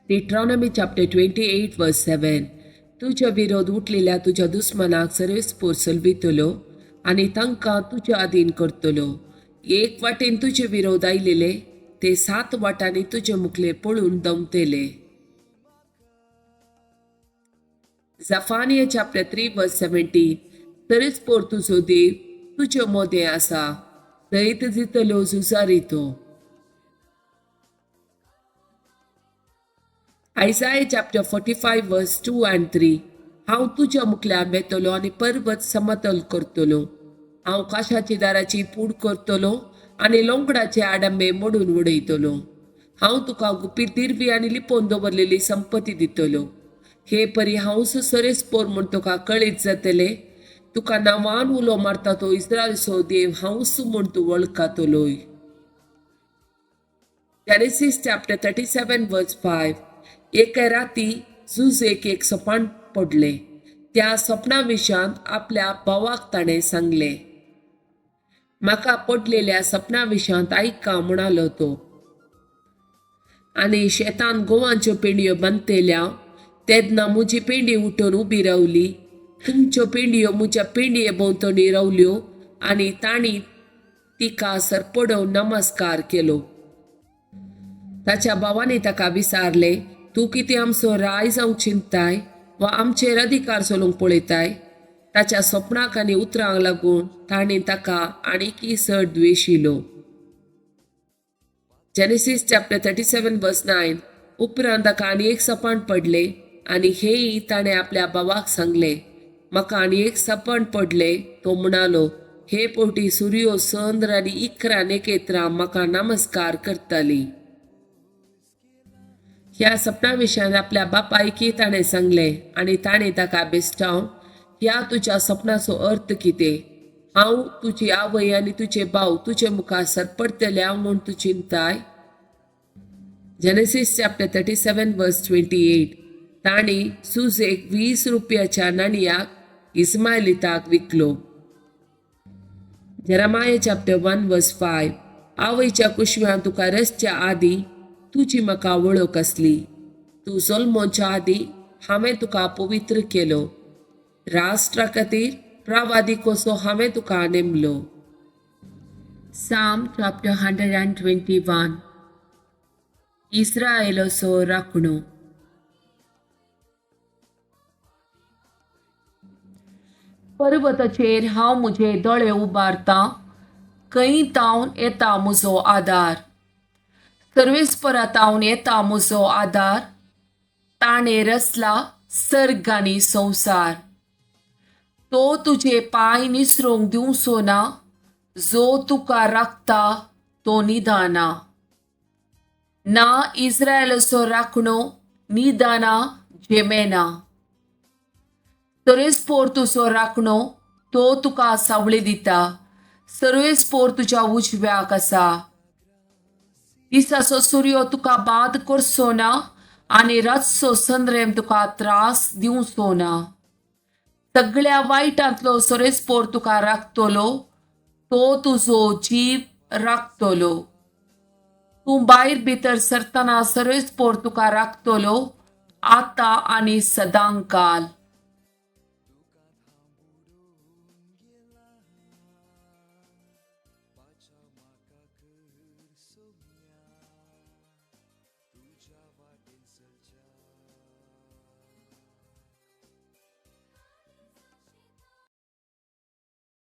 Deuteronomy chapter 28 verse 7. तुज्या विरोध उठलेल्या तुज्या दुस्मनाक सर्वेस्पोर सलवितलो आनी तांकां तुज्या अधीन करतलो. एक वाटेन तुजे विरोध आयलेले ते 7 वाटांनी तुजे मुखले पळून दमतले. Zephaniah chapter 3 verse 17. सर्वेस्पोर तुजो देव तुजे मोदें आसा, सैत दितलो झुजारी तो. Isaiah chapter 45 verse 2 and 3. हांव तुज्या मुखल्यान वेतलो आनी पर्वत समतल करतलो. हांव काशाची दाराची पूड करतलो आनी लोंगडाचे आडंबे मोडून उडयतलो. हांव तुका गुपीत दिरवी आनी लिपोवन दवरलेली संपत्ती दितलो. हे परी हांव सरेस्पोर म्हूण तुका कळीत जातले. तुका नांवान उलो मारता तो इस्रायलचो देव हांवच म्हूण तूं वळखतलोय. Genesis chapter 37 verse 5. एके राती जुजेक एक सपन पडलें. त्या सपना विशयांत आपल्या भावाक ताणें सांगलें. म्हाका पडलेल्या सपना विशयांत आयका म्हणालो तो. आनी शेतान गोवांच्यो पेंडयो बांदतेल्या तेन्ना म्हजी पेंडी उठून उबी रावली. तुमच्यो पेंडयो म्हज्या पेंडये भोंवतणी रावल्यो आनी तांणी तिका सरपडोवन नमस्कार केलो. ताच्या भावांनी ताका विचारलें, तूं कितें आमचो राय जावंक चिंताय वा आमचेर अधिकार चलोवंक पळयताय? ताच्या सपनाक आनी उतरांक लागून ताणें ताका आनीकय चड द्वेशिलो. Genesis chapter 37 verse 9. उपरांत ताका आनी एक सपन पडलें आनी हेंय ताणें आपल्या भावाक सांगलें. म्हाका आनी एक सपन पडलें. तो म्हणालो, हे पोटी सुर्यो चंद्र आनी 11 नखेत्रां म्हाका नमस्कार करतालीं. ह्या सपना विशयान आपल्या बापायकी ताणें सांगलें आनी ताणें ताका बेस्टावन, ह्या तुज्या सपनाचो अर्थ कितें? हांव तुजी आवय आनी तुजे भाव तुजे मुखार सरपडटल्या म्हूण तूं चिंताय? Genesis chapter 37 verse 28. तांणी सुजेक 20 रुपयाच्या नाणयाक इस्मायलिताक विकलो. Jeremiah chapter 1 verse 5. आवयच्या कुशव्यान तुका रसच्या आदी तुजी म्हाका वळख आसली. तूं जल्मोच्या आदी हांवें तुका पवित्र केलो. राष्ट्रा खातीर प्रवादी कसो हांवें तुका नेमलो. Psalm chapter 121. इस्रायलाचो राखणो. पर्वताचेर हांव म्हजे दोळे उबारतां, खंय तावन येता म्हजो आदार? सर्वेस्परा तावन येता म्हजो आदार. ताणें रचला सर्ग आनी संवसार. तो तुजे पांय निसरूंक दिवचो ना, जो तुका राखता तो निदाना. ना इस्रायलाचो राखणो निदाना जेमेना. सर्वेस्पोर तुजो राखणो, तो तुका सावळी दिता. सर्वेस्पोर तुज्या उजव्याक आसा. दिसाचो सुर्यो तुका बाद करचो ना आनी रातचो चंद्रेम तुका त्रास दिवचो ना. सगळ्या वायटांतलो सर्वेस्पोर तुका राखतलो, तो तुजो जीव राखतलो. तूं भायर भितर सरतना सर्वेस्पोर तुका राखतलो, आतां आनी सदांकाल.